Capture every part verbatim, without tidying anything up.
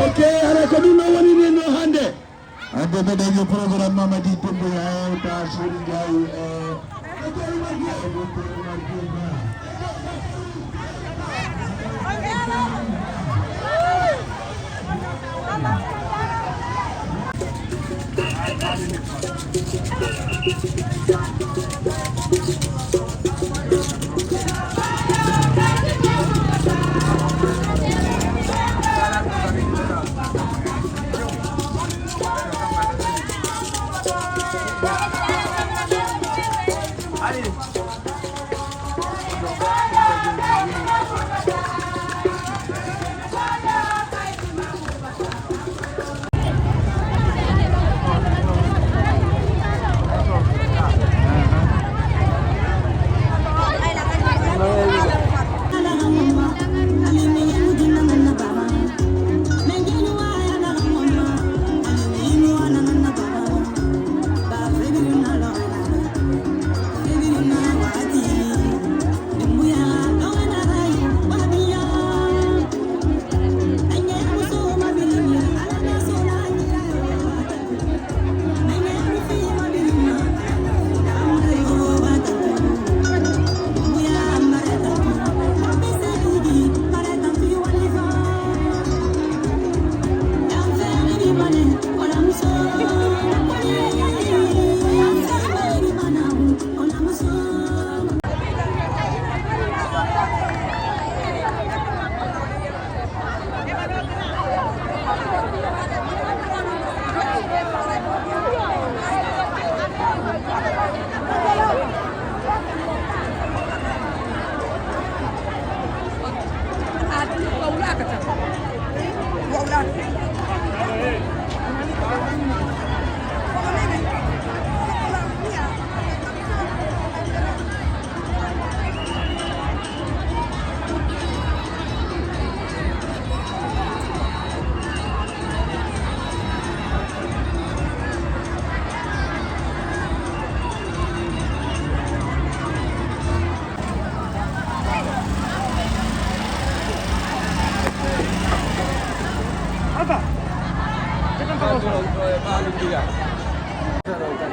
Ok, hara ko ɗum ɗon woni nden ɗon hannde. Adde meɗen yo programme Mamadi Doumbouya e Oustaz Sori Ndiaye e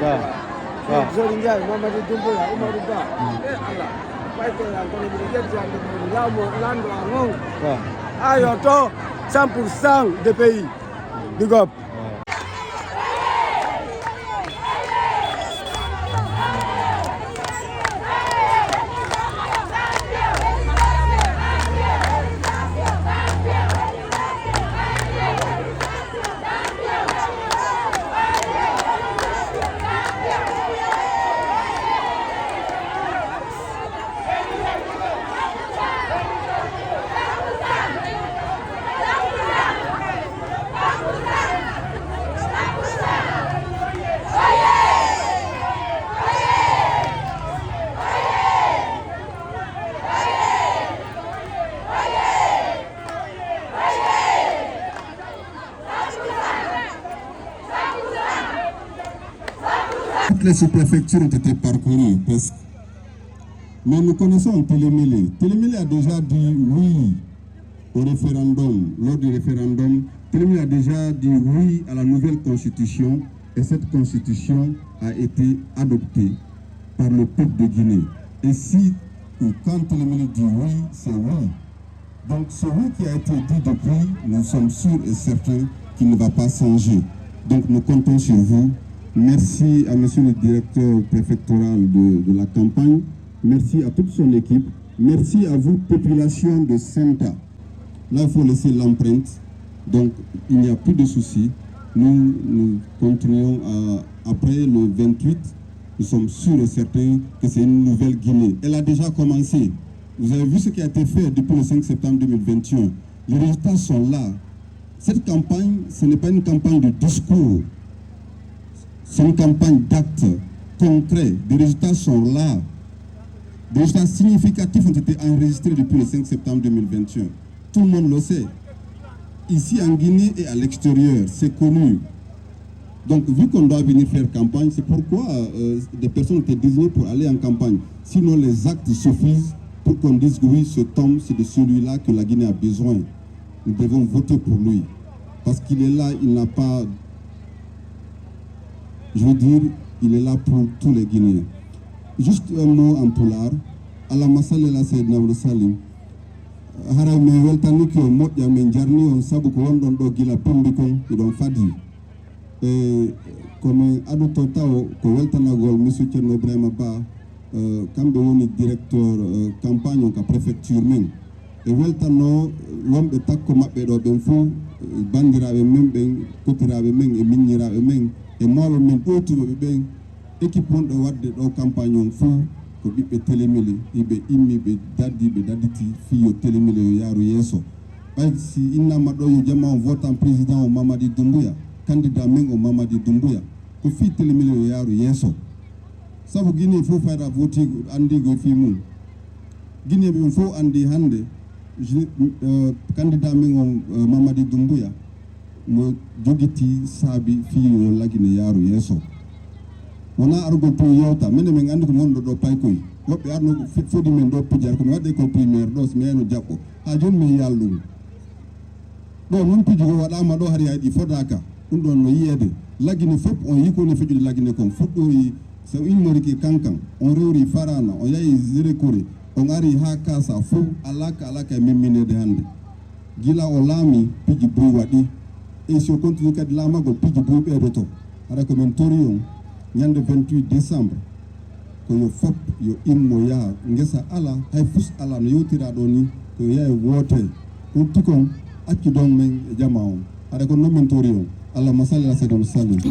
Waaw. Waaw. Sori Ndiaye, Mamadou Doumbouya, Umarou Ba. Eh, Allah. Ɓay ko yan kono miɗo yetti hannde ko woni laamu, lanndo an on. Waaw. Ayo to, cent pour cent de pays. Big up. Toutes les sous-préfectures ont été parcourues, presque. Mais nous connaissons Télémélé. Télémélé a déjà dit oui au référendum. Lors du référendum, Télémélé a déjà dit oui à la nouvelle constitution et cette constitution a été adoptée par le peuple de Guinée. Et si, ou quand Télémélé dit oui, c'est oui. Donc celui qui a été dit depuis, nous sommes sûrs et certains qu'il ne va pas changer. Donc nous comptons sur vous. Merci à monsieur le directeur préfectoral de, de la campagne. Merci à toute son équipe. Merci à vous, population de Senta. Là, il faut laisser l'empreinte. Donc, il n'y a plus de souci. Nous, nous continuons à, après le vingt-huit. Nous sommes sûrs et certains que c'est une nouvelle Guinée. Elle a déjà commencé. Vous avez vu ce qui a été fait depuis le cinq septembre deux mille vingt et un. Les résultats sont là. Cette campagne, ce n'est pas une campagne de discours. C'est une campagne d'actes concrets. Des résultats sont là. Des résultats significatifs ont été enregistrés depuis le cinq septembre deux mille vingt et un. Tout le monde le sait. Ici en Guinée et à l'extérieur, c'est connu. Donc, vu qu'on doit venir faire campagne, c'est pourquoi euh, des personnes étaient désignées pour aller en campagne. Sinon, les actes suffisent Pour qu'on dise que oui, cet homme, c'est de celui-là que la Guinée a besoin. Nous devons voter pour lui. Parce qu'il est là, il n'a pas, je veux dire, il est là pour tous les Guinéens. Juste un mot en pulaar. Allahumma salli ala sayyidina Muhammad sallim. Haray min weltanike on moƴƴa, min jarni on, sabu ko wonɗon ɗo gila pimbi kon, hiɗon fadi. E ko min adotoo tawo ko weltanagol Monsieur Ceerno Ibrahima Ba, eh, kamɓe woni directeur, eh, campagne on ka préfecture men. E weltanoo wonɓe takko maɓɓe ɗo ɓen fow, eh, banndiraaɓe men ɓen, kotiraaɓe men e miññiraaɓe men e mawɓe men ɗowtuɓe ɓe ɓen. Équipe wonɗo waɗde ɗo campagne on fow ko ɓiɓɓe Télémélé, hiɓe immi, ɓe dardi, ɓe darditi fii yo Télémélé yo yaaru yeeso. Ɓay si innaama ɗo yo jamaa on votan président on Mamadi Doumbouya, candidat men on Mamadi Doumbouya, ko fii Télémélé yo yaaru yeeso. Sabu Guinée fow fayda votiigo, anndiigo e fii mum. Guinéeɓe ɓen fow anndi hannde, je-, eh, candidat men on, eh, Mamadi Doumbouya, no jogitii saabi fii yo La Guinée yaaru yeeso. Wonaa arugol tun yewta, menen men anndi ko wonɗo ɗo paykoy. Woɓɓe arno fe-, fodi men ɗo pijata, ko mi waɗde école primaire ɗo, si mi yano jaɓɓo. Haa jooni mi yalɗum. Ɗo non piiji goo waɗaama ɗo, hari hay ɗi fodaaka. Ɗum ɗon no yi'eede. La Guinée fof on yii ko woni feƴƴude La Guinée kon. Fuɗɗori so immorike Kankan, on rewri Farana, on yahi Zirekore, on ari haa Kaasa fof, alaa ka alaa ka e memmineede hannde. Gila o laami, piiji buy waɗi. E si o continue kadi laamagol, piiji buy ɓeydoto. Hara ko min tori on, ñande vingt-huit décembre, ko yo fop yo immo yaha ngesa alaa, hay fus alaa no yewtiraa ɗoo nii, ko yo yahe woote. Ko rutti kon, accu don men e jamaa on. Hara ko non min tori on. Allahumma salli ala sayyidina Muhammad.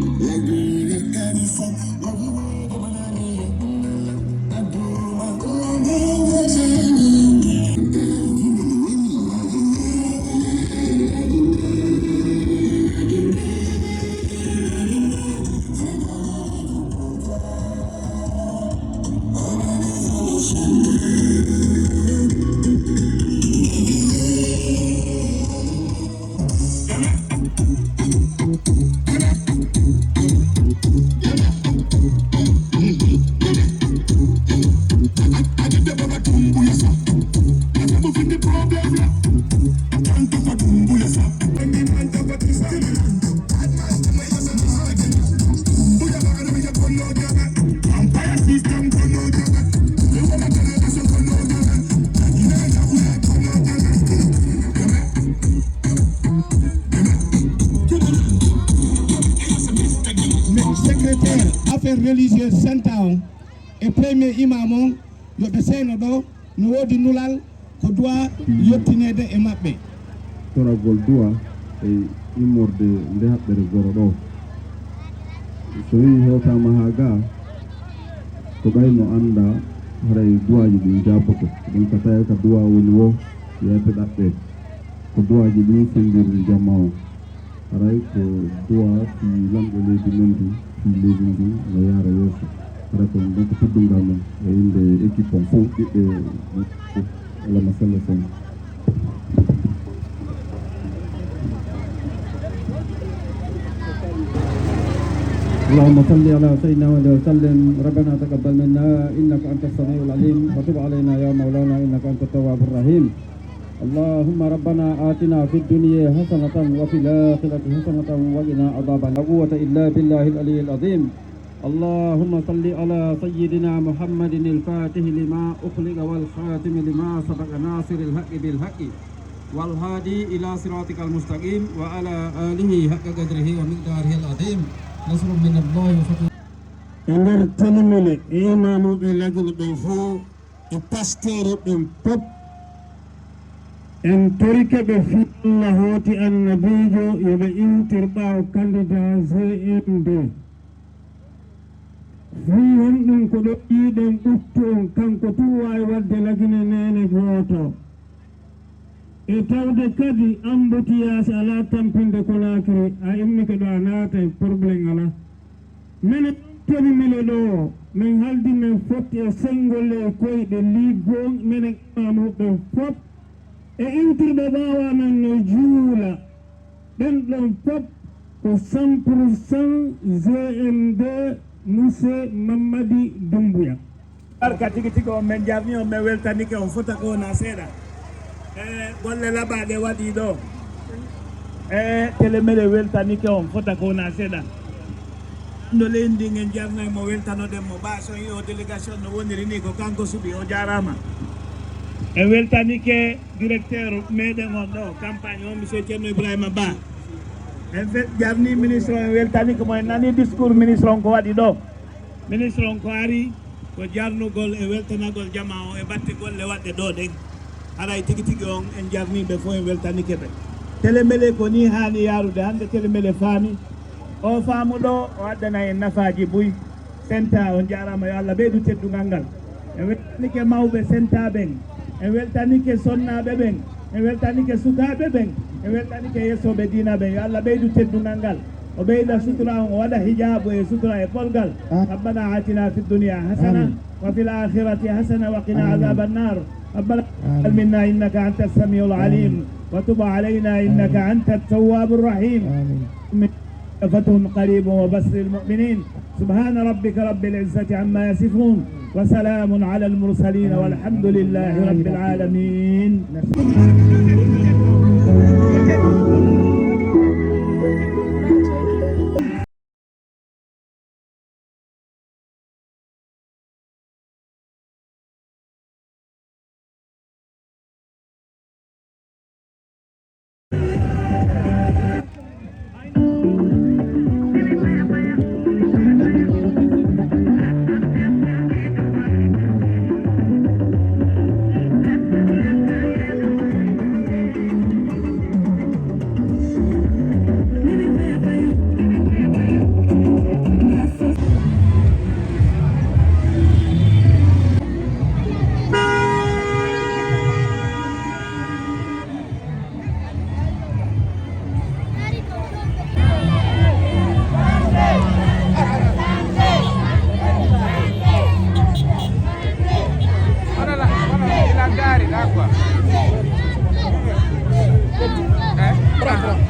Secrétaire affaires religieuses senta on e premier imam on, yo ɓe seyno ɗo, no woodi nulal ko du'a yottineede e maɓɓe. Toragol du'a e immorde nde haɓɓere goro ɗo. So wi'i hewtaama haa gaa, ko ɓay no annda haray du'aaji ɗin jaaboto. Ɗum ka tawi ka du'a woni wo yeete ɗaɓɓe. Ko du'aaji ɗin senndirde jamaa on. Haray ko du'a fii lanɗo leydi men ndin, fii leydi ndin no yaara yeeso. Haray ko ɗum ɗon ko teddungal mum e innde équipe on fow, ɓiɓɓe fow. Allahumma salli wa sallim. اللهم صل على سيدنا محمد وسلم. ربنا تقبل منا إنك أنت السميع العليم وتب علينا يا مولانا إنك أنت التواب الرحيم. اللهم ربنا آتنا في الدنيا حسنة وفي الآخرة حسنة وقنا عذاب النار. لا قوة إلا بالله العلي العظيم. اللهم صل على سيدنا محمد الفاتح لما أغلق والخاتم لما سبق ناصر الحق بالحق والهادي إلى صراطك المستقيم وعلى آله حق قدره ومقداره العظيم. نصر من الله وفتح. E nder Télémélé e imaamuuɓe La Guinée ɓen fow, e pasteeri ɓen pop, en torike ɓe fii Alla hooti annabiijo yo ɓe iwtir ɓaawo candidat G M D. Fii honɗun ko ɗon yiiɗen ɓuttu on, kanko tun waawi waɗde La Guinée neene gooto. E tawde kadi embouteillage alaa tampinde Conakry, a immike ɗo a naatay, problème alaa. Menen Télémélé ɗoo, min haaldi men fotti e senngol e koyɗe liggoo, menen imaamuuɓe ɓen fow, e iwtirɓe ɓaawo amen no juula. Ɓen ɗon fow ko cent pour cent G M D, Monsieur Mamadi Doumbouya. Barka tigi tigi on, men jarni on, men weltanike on fota ko wona seeɗa. E golle laɓaaɗe waɗii ɗo. E Tele Mele weltanike on fota ko wona seeɗa. No leydi ndin en jarnay mo, weltanoɗen mo. Ɓaa so yi'o délégation no woniri ni, ko kanko suɓi, o jaaraama. En weltanike directeur meɗen on ɗo, campagne on, monsieur Ceerno Ibrahima Ba. En fe-, jarni ministre on, en weltanike mo, en nani discours ministre on ko waɗi ɗo. Ministre on ko ari ko jarnugol e weltanagol jamaa on e batte golle waɗɗe ɗo ɗen. Haray tigi tigi on en jarnii ɓe fof, en weltanike ɓe. Tele Mele ko nii haani yaarude hannde, Tele Mele faami. O faamu ɗo, o addana en nafaaji buy. Senta, on jaaraama, yo Allah ɓeydu teddungal ngal. En weltanike mawɓe Senta ɓen, en weltanike sonnaaɓe ɓen, en weltanike sukaaɓe ɓen, en weltanike yeesooɓe diina ɓen. Yo Allah ɓeydu teddungal ngal, o ɓeyda sutura on, o waɗa hijaabu e sutura e polgal. ربنا آتنا في الدنيا حسنة وفي الآخرة حسنة وقنا عذاب النار. ربنا تقبل منا إنك أنت السميع العليم وتب علينا إنك أنت التواب الرحيم. فتح قريب وبشر المؤمنين. سبحان ربك رب العزة عما يصفون وسلام على المرسلين والحمد لله رب العالمين. Voilà, voilà, il a garé là, quoi. Hein? Prends, prends.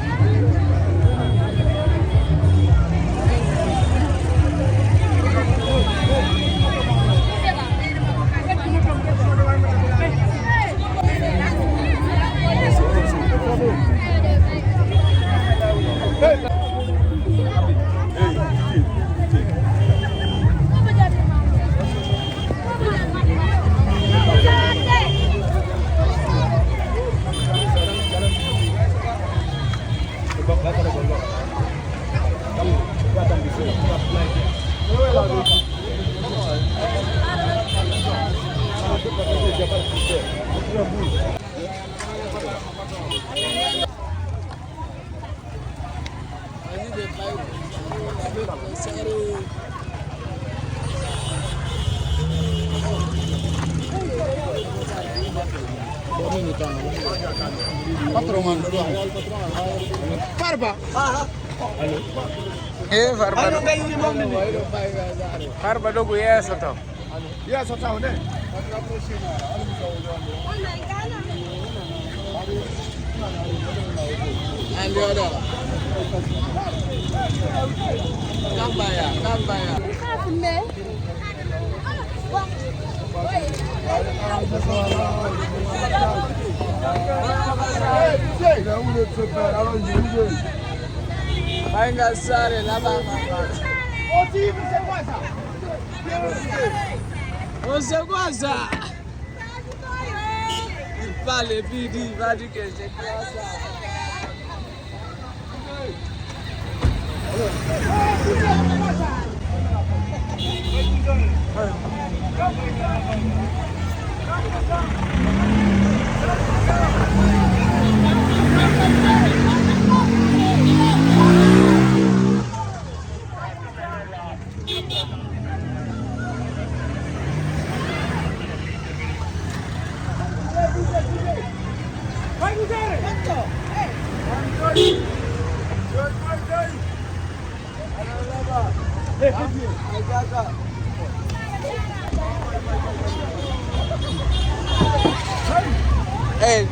Farba. Eh, Farba. Farba dogu yeeso to. Yeeso taw ne. Andi oɗo. Kambaya, kambaya. Ɓay ngal saare laɓaama. On se quoi ça? Il parle et puis il dit, il va dire que c'est quoi ça? Hey,